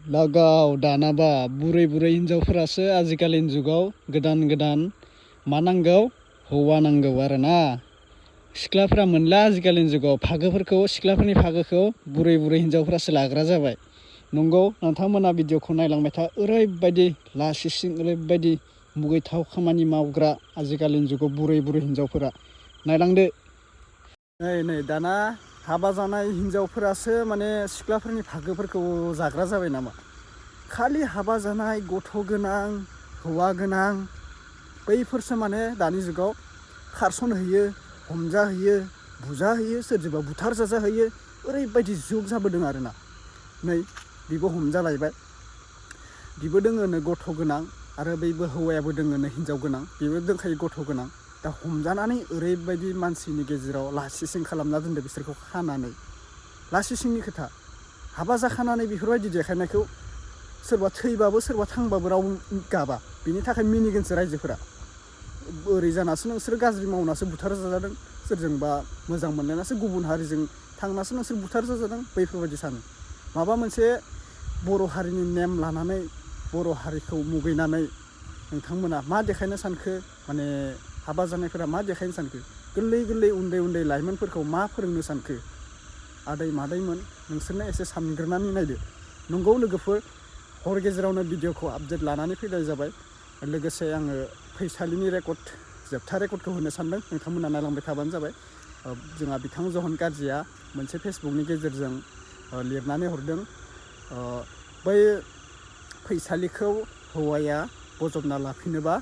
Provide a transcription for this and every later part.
लागाव दानाबा बुरै हिनजावफोरासो आजिखालिनि जुगाव गोदान मा नांगौ हौवा नांगौ आरोना सिख्लाफोरा मोनला आजिखालिनि जुगाव फागोफोरखौ सिख्लाफोरनि फागोखौ बुरै हिनजावफोरासो लाग्रा जाबाय नंगौ नोंथांमोना भिडिअखौ नायलांबाय था ओरैबायदि लासिसिं ओरैबायदि मुगैथाव खामानि मावग्रा आजिखालिनि जुगाव बुरै हिनजावफोरा नायलांदो नै दाना हाबा जानाय हिनजावफोरासो माने सिख्लाफोरनि फागोफोरखौ जाग्रा जाबाय नामा खालि हाबा जानाय गथ' गोनां हौवा गोनां बैफोरसो माने दानि जुगाव खारसन होयो हमजा होयो बुजा होयो सोरजोंबा बुथार जाजा होयो ओरैबायदि जुग जाबोदों आरोना नै बिबो हमजालायबाय बिबो दोङोनो गथ' गोनां आरो बैबो हौवायाबो दोङोनो हिनजाव गोनां बेबो दोंखायो गथ' गोनां दा हमजानानै ओरैबायदि मानसिनि गेजेराव लासिसिं खालामना दोनदो बिसोरखौ खानानै लासिसिंनि खोथा हाबा जाखानानै बेफोरबायदि देखायनायखौ सोरबा थैबाबो सोरबा थांबाबो रावबो गाबा बिनि थाखाय मिनिगोनसो रायजोफोरा ओरै जानासो नोंसोर गाज्रि मावनासो बुथार जाजादों सोरजोंबा मोजां मोनलायनासो गुबुन हारिजों थांनासो नोंसोर बुथार जाजादों बैफोरबायदि सानो माबा मोनसे बर' हारिनि नेम लानानै बर' हारिखौ मुगैनानै नोंथांमोना मा देखायनो सानखो माने हाबा जानायफोरा मा देखायनो सानखो गोरलै उन्दै लाइमोनफोरखौ मा फोरोंनो सानखो आदै मादैमोन नोंसोरनो एसे सानग्रोनानै नायदो नंगौ लोगोफोर हर गेजेरावनो भिडिअखौ आपडेट लानानै फैनाय जाबाय लोगोसे आङो फैसालिनि जोबथा रेकर्डखौ होनो सानदों नोंथांमोना नायलांबाय थाबानो जाबाय जोंहा बिथां जहन गाज्रिया मोनसे फेसबुकनि गेजेरजों लिरनानै हरदों बै फैसालिखौ हौवाया बजबना लाफिनोबा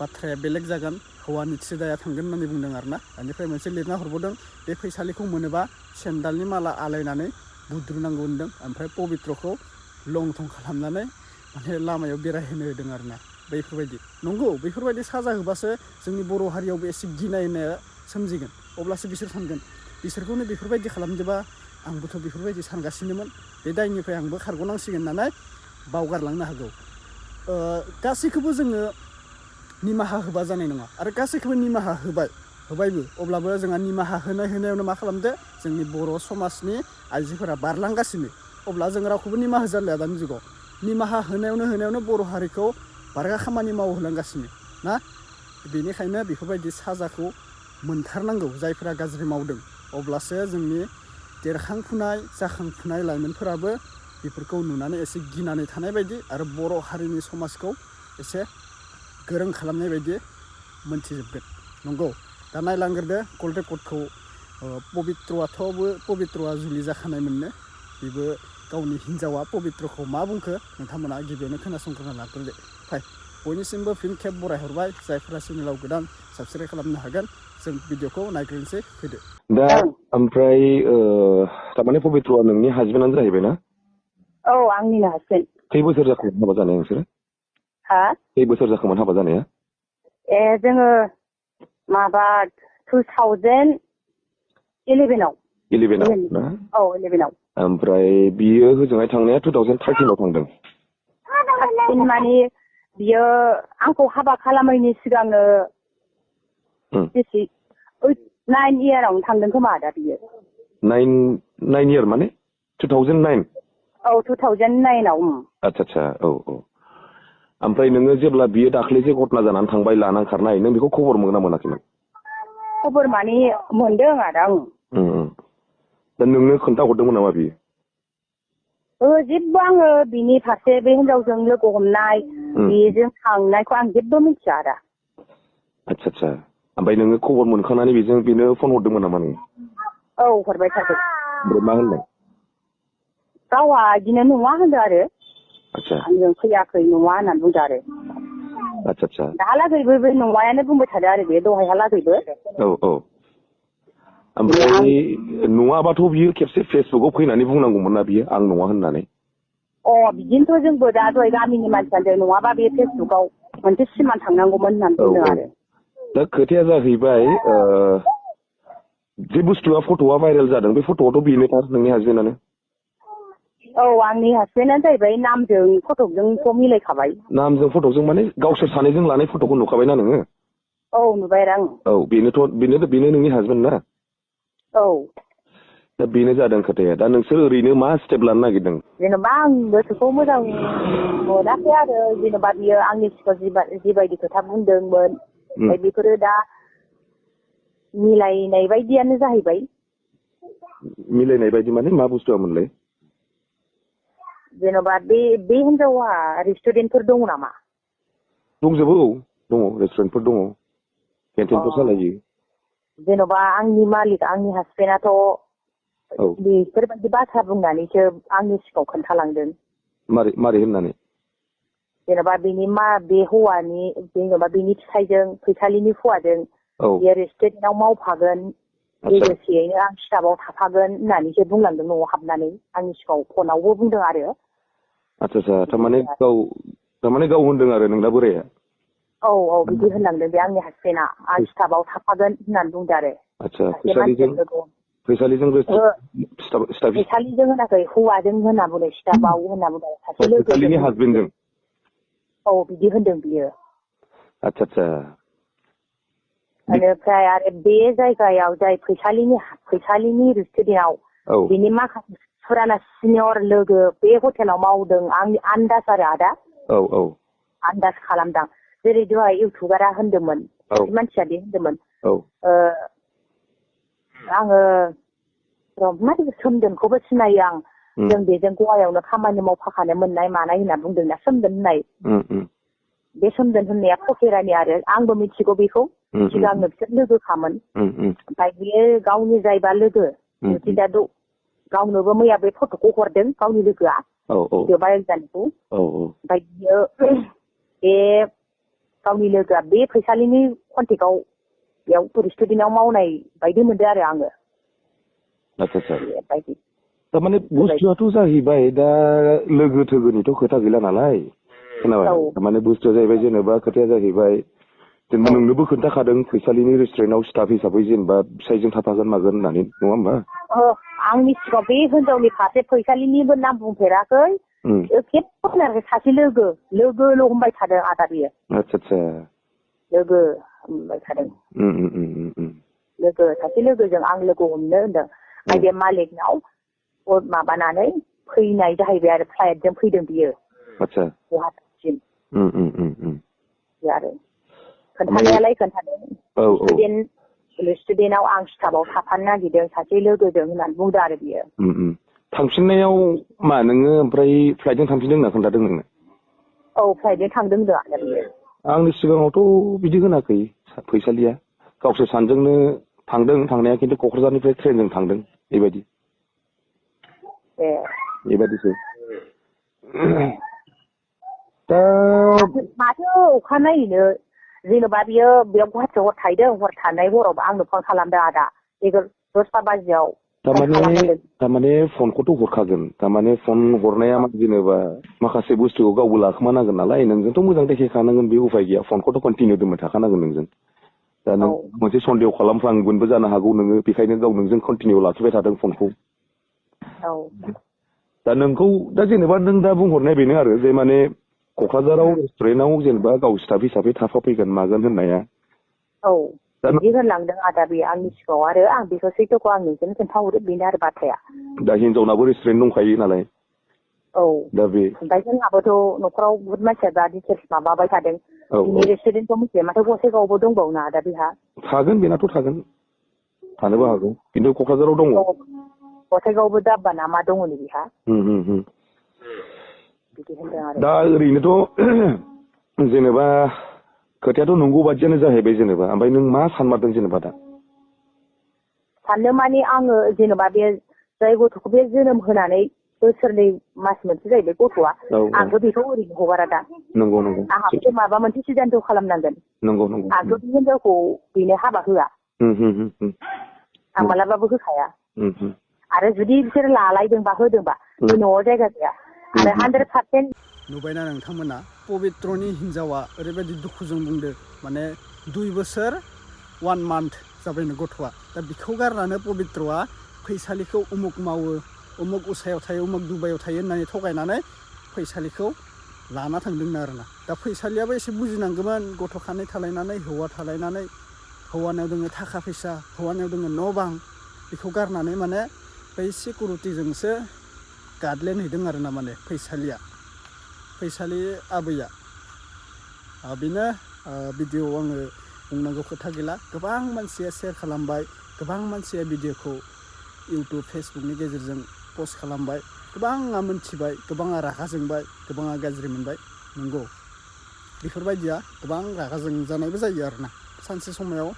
बाथ्राया बेलेग जागोन हौवानि थिदाया थांगोन होननानै बुंदों आरोना बेनिफ्राय मोनसे लिरना हरबावदों बे फैसालिखौ मोनोबा सेन्दालनि माला आलायनानै बुद्रुनांगौ होनदों ओमफ्राय पबित्रखौ लं थं खालामनानै माने लामायाव बेरायहोनो होदों आरोना बैफोरबायदि नंगौ बेफोरबायदि साजा होबासो जोंनि बर' हारियावबो एसे गिनायनाया सोमजिगोन अब्लासो बिसोर सानगोन बिसोरखौनो बेफोरबायदि खालामदोंबा आंबोथ' बेफोरबायदि सानगासिनोमोन बे दायनिफ्राय आंबो खारग'नांसिगोन होननानै बावगारलांनो हागौ गासैखौबो जोङो निमाहा होबा जानाय नङा आरो गासैखौबो निमाहा होबायबो अब्लाबो जोंहा निमाहा होनायावनो मा खालामदो जोंनि बर' समाजनि आइजोफोरा बारलांगासिनो अब्ला जों रावखौबो निमाहा जालिया दानि जुगाव निमाहा होनायावनो बर' हारिखौ बारगा खामानि मावहोलांगासिनो ना बेनिखायनो बेफोरबायदि साजाखौ मोनथारनांगौ जायफोरा गाज्रि मावदों अब्लासो जोंनि देरखांफुनाय जाखांफुनाय लाइमोनफोराबो बेफोरखौ नुनानै एसे गिनानै थानाय बायदि आरो बर' हारिनि समाजखौ एसे गोरों खालामनाय बायदि मोनथिजोबगोन नंगौ दा नायलांग्रोदो कल रेकर्डखौ पबित्रआ जुलि जाखानायमोननो बेबो गावनि हिन्जावा पबित्रखौ मा बुंखो नोंथांमोना गिबियावनो खोनासंग्रोना लाग्रोदो फाय बयनिसिमबो फिन खेब बरायहरबाय जायफोरा चेनेलाव गोदान साबस्क्राइब खालामनो हागोन जों भिडिअखौ नायग्रोनोसै फैदो दा ओमफ्राय थारमाने पबित्रआ नोंनि हासबेन्डआनो जाहैबाय ना औ आंनिनो हासबेन्ड खै बोसोर जाखोमोन हाबा जानाया नोंसोरो खै बोसोर जाखोमोन हाबा जानाया जोङो माबा 2011आव 11आव ना औ 11आव ओमफ्राय बियो होजोंहाय थांनाया 2013आव थांदों माने बियो आंखौ हाबा खालामैनि सिगांनो 9 इयारावनो थांदों खोमा दा बियो 9 इयार माने 2009 औ 2009आव आच्छा औ ओमफ्राय नोङो जेब्ला बियो दाख्लैसो घटना जानानै थांबाय लाना खारनाय नों बेखौ खबर मोना मोनाखैमोन खबर माने मोनदों आदा दा नोंनो खोन्थाहरदोंमोन नामा बियो जेबो आङो बिनि फारसे बे हिनजावजों लोगो हमनाय बेजों थांनायखौ आं जेबो मिथिया आदा आच्छा ओमफ्राय नोङो खबर मोनखांनानै बेनो फन हरदोंमोन नामा नोङो औ हरबाय थादों ओमफ्राय मा होनदों गावहा बिदिनो नङा होनदों आरो आच्छा आंजों फैयाखै नङा होननानै बुंदों आरो आच्छा दाहालागैबो बे नङायानो बुंबाय थादों आरो बे दहायहालागैबो औ ओमफ्राय नङाबाथ' बियो खेबसे फेसबुकआव फैनानै बुंनांगौमोन ना बियो आं नङा होननानै बिदिनोथ' जोंबो दा दहाय गामिनि मानसियानो नङाबा बे फेसबुकआव मोनसे सिमान थांनांगौमोन होननानै बुंदों आरो दा खोथाया जाहैबाय जे बुस्थुआ फट'आ भाइरेल जादों बे फट'आथ' बेनोथार नोंनि हासबेन्डआनो आंनि हासबेन्डआनो जाहैबाय नामजों फट'जोंथ' मिलायखाबाय नामजों फट'जों माने गावसोर सानैजों लानाय फट'खौ नुखाबायना नोङो नुबाय आं बेनो नोंनि हासबेन्ड ना दा बेनो जादों खोथाया। दा नोंसोर ओरैनो मा स्टेप लानो नागिरदों? जेनेबा आं गोसोखौ मोजां मोनाखै आरो जेनेबा बियो आंनि सिगाङाव जिबायदि खोथा बुंदोंमोन ओमफ्राय बेफोरो दा मिलायनाय बायदियानो जाहैबाय। मिलायनाय बायदि माने मा बुस्थुआ मोनलाय? जेनेबा बे हिनजावा रेस्टुरेन्टफोर दङ नामा? दंजोबो, औ दङ, रेस्टुरेन्टफोर दङ, केन्टिनफोर सालायो। जेन'बा आंनि मालिक आंनि हासबेन्डआथ' बेफोरबायदि बाथ्रा बुंनानैसो आंनि सिगाङाव खोन्थालांदों। मारै होननानै? जेन'बा बे हौवानि जेन'बा बेनि फिसायजों फैसालिनि हौवाजों बेयो रेस्टुरेन्टआव मावफागोन, लोगोसेयैनो आं स्टाफआव थाफागोन होननानैसो बुंलांदों न'आव हाबनानै आंनि सिगाङाव फनावबो बुंदों आरो। आच्छा थारमाने गाव होनदों आरो नोंना बोराया? औ बिदि होनलांदों बे आंनि हासबेन्डआ, आं स्टाफआव थाफागोन होननानै बुंदों आरो। आच्छा, फैसालिजों फैसालिजों होनाखै, हौवाजों होनना बुंदों, स्टाफआव होनना बुंदों, सासे लोगोजों। हासबेन्डजों? औ बिदि होनदों बियो। आच्छा। बेनिफ्राय आरो बे जायगायाव जाय फैसालिनि रेस्टुरेन्टआव बिनि माखासे फुराना सिनियर लोगो बे हटेलाव मावदों, आंनि आन्दाज आरो आदा। औ आन्दाज खालामदां। जेरै दहाय इउटुबारा होनदोंमोन, मानसिया बे होनदोंमोन, आङो सोमदोनखौबो सिनायो आं, जों बेजों गवायावनो खामानि मावफाखानो मोननाय मानाय होनना बुंदोंना सोमदोन होननाय। बे सोमदोन होननाया फकेरानि आरो आंबो मिथिगौ बेखौ, सिगांनो बिसोर लोगोखामोन। ओमफ्राय बेयो गावनि जायबा लोगो, दा गावनोबो मैया बे फट'खौ हरदों गावनि लोगोआ, भिडिअ भाइरेल जानायखौ। ओमफ्राय बियो बे गावनि लोगोआ बे फैसालिनि कन्टेक्टआव बेयाव रेस्टुरेन्टआव मावनाय बायदि मोनदों आरो आङो। थारमाने बुस्थुआथ' जाहैबाय दा लोगो थोगोनिथ' खोथा गैला नालाय, खोनाबाय? थारमाने बुस्थुआ जाहैबाय जेनेबा खोथाया जाहैबाय जेनेबा नोंनोबो खोन्थाखादों फैसालिनि रेस्टुरेन्टआव स्टाफ हिसाबै जेनेबा फिसायजों थाफागोन मागोन होननानै, नङा होमबा? आंनि सिगाङाव बे हिनजावनि फारसे फैसालिनिबो नाम बुंफेराखै, खेबबो खोनायाखै, सासे लोगोल' होनबाय थादों आदा बियो। आच्छा। लोगो होनबाय थादों। सासे लोगोजों आं लोगो हमनो होनदों। ओमफ्राय बे मालिकनाव माबानानै फैनाय जाहैबाय आरो फ्लाइटजों फैदों बियो गुवाहाटिसिम। आरो खोन्थानायालाय खोन्थादों, रेस्टुरेन्टआव आं स्टाफआव थाफानो नागिरदों सासे लोगोजों होननानै बुंदों आरो बियो। थांफिननायाव मा नोङो ओमफ्राय फ्लाइटजों थांफिनदों होनना खोन्थादों नोंनो? औ फ्लाइटजों थांदों होनदों आरो बियो। आंनि सिगाङावथ' बिदि होनाखै फैसालिया, गावसोर सानजोंनो थांदों थांनाया, खिन्थु क'क्राझारनिफ्राय ट्रेनजों थांदों बेबायदि। बेबायदिसो। दा माथो अखानायैनो जेन'बा बियो बेयाव गुवाहाटियाव हर थाहैदों, हर थानाय हराव आंनो फन खालामदों आदा, 10ता बाजियाव। थारमाने फनखौथ' हरखागोन, थारमाने फन हरनाया जेनेबा माखासे बुस्थुखौ गावबो लाखोमानांगोन नालाय, नोंजोंथ' मोजां देखायखानांगोन, बे उफाय गैया, फनखौथ' कन्टिनिउ दोनबाय थाखानांगोन नोंजों। दा नों मोनसे सन्देह खालामफ्लांगोनबो जानो हागौ नोङो, बेखायनो गाव नोंजों कन्टिनिउ लाखिबाय थादों फनखौ। दा नोंखौ दा जेनेबा नों दा बुंहरनाय बेनो आरो जे माने क'क्राझाराव रेस्टुरेन्टआव जेनेबा गाव स्टाफ हिसाबै थाफाफैगोन मागोन होननाया। बिदि होनलांदों आदा बे आंनि सिगाङाव, आरो आं बेखौ सैथोखौ आं नोंजोंनो खोन्थाहरो, बेनो आरो बाथ्राया। दा हिनजावनाबो रेस्टुरेन्ट दंखायो नालाय। दा बे ओमफ्राय जोंहाबोथ' न'खराव बुहुत मानसिया दा डिटेल्स माबाबाय थादों, बिनि रेस्टुरेन्टखौ मिथियो, माथो गसाइगावआवबो दंबावो ना आदा बेहा? थागोन, बेनाथ' थागोन, थानोबो हागौ, खिन्थु क'क्राझाराव दङ। गसाइगावआवबो दाब्बा ना मा दङ नै बेहा। दा ओरैनोथ' जेनेबा खोथायाथ' नंगौ बादियानो जाहैबाय जेनेबा, ओमफ्राय नों मा सानमारदों जेनेबा दा? साननो माने आङो जेनेबा बे जाय गथ'खौ बे जोनोम होनानै बोसोरनै मास मोनसे जाहैबाय गथ'आ, आंबो बेखौ ओरैनो हगारा दा। नंगौ। आंहाबो माबा मोनसे सिदान्थ' खालामनांगोन। नंगौ। आंथ' बे हिनजावखौ बेनो हाबा होआ, आं मालाबाबो होखाया। आरो जुदि बिसोर लालायदोंबा होदोंबा बे न'आव जायगा गैया। आरो 100% नुबायना नोंथांमोना, पबित्रनि हिन्जावा ओरैबायदि दुखुजों बुंदो, माने 2 बोसोर 1 मान्थ जाबायनो गथ'आ, दा बिखौ गारनानै पबित्रआ फैसालिखौ उमुक मावो, उमुक उसायाव थायो, उमुक दुबाइयाव थायो होननानै थगायनानै फैसालिखौ लाना थांदोंनो आरोना। दा फैसालियाबो एसे बुजिनांगौमोन, गथ' खानै थालायनानै, हौवा थालायनानै, हौवानाव दोङो थाखा फैसा, हौवानाव दोङो न' बां, बेखौ गारनानै माने बै सिकिउरिटिजोंसो गादलेनहैदों आरो ना माने फैसालि आबैया बेनो भिडिअ'आव आङो बुंनांगौ खोथा गैला गोबां मानसिया शेयार खालामबाय गोबां मानसिया भिडिअ'खौ इउटुब फेसबुकनि गेजेरजों पस्ट खालामबाय गोबाङा मोनथिबाय गोबाङा रागा जोंबाय गोबाङा गाज्रि मोनबाय नंगौ बेफोरबायदिया गोबां रागा जोंजानायबो जायो आरोना सानसे समायाव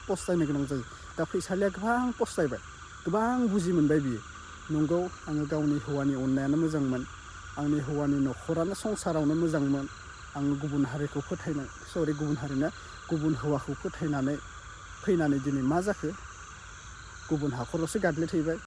पस्तायनो गोनां जायो दा फैसालिया गोबां पस्तायबाय गोबां बुजि मोनबाय बियो नंगौ आङो गावनि हौवानि अननायानो मोजांमोन आंनि हौवानि न'खरानो संसारावनो मोजांमोन आङो गुबुन हारिखौ गुबुन हौवाखौ फोथायनानै फैनानै दिनै मा जाखो गुबुन हाखरावसो गादलेथैबाय